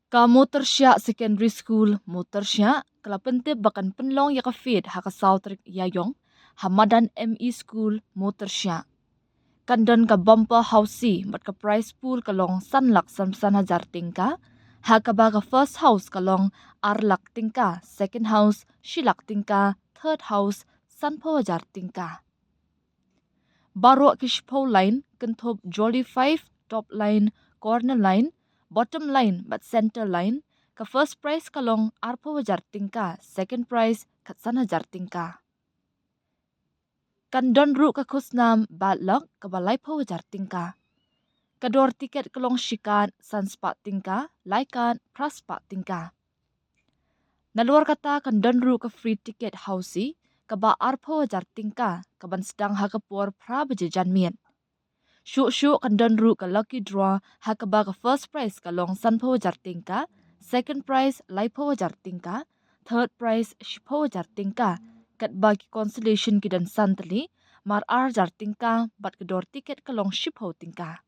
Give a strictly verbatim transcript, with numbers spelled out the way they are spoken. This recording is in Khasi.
Ka Motorshiah Secondary School, Motorshiah, ka la pyntip ba kan pynlong ïa ka fete ha ka saw tarik Ïaïong ha madan M E School, Motorshiah. Kan don ka bumper housie bad ka prize pool ka long san lak san phew san hajar tyngka, ha kaba ka first house ka long ar lak tyngka, second house shi lak tyngka, third house san phew hajar tyngka. Baroh ki shiphew line, kynthup jolly five, top line, corner line, bottom line bad center line, ka first prize ka long ar phew hajar tyngka, second prize khat san hajar tyngka. Kan don ruh ka khusnam bad lak kaba lai phew hajar tyngka. Ka dor tiket ka long shi kat san spah tyngka, lai kat phra spah tyngka. Nalor kata kan don ruh ka free tiket housie kaba ar phew hajar tyngka, kaban sdang ha ka por phra baje janmiet. Shuh shuh kan don ruh ka lucky draw ha kaba ka first prize ka long san phew hajar tyngka, second prize lai phew hajar tyngka, third prize shi phew hajar tyngka, katba ki consolation ki don san tylli, mar ar hajar tyngka, bad ka dor tiket ka long shi phew tyngka.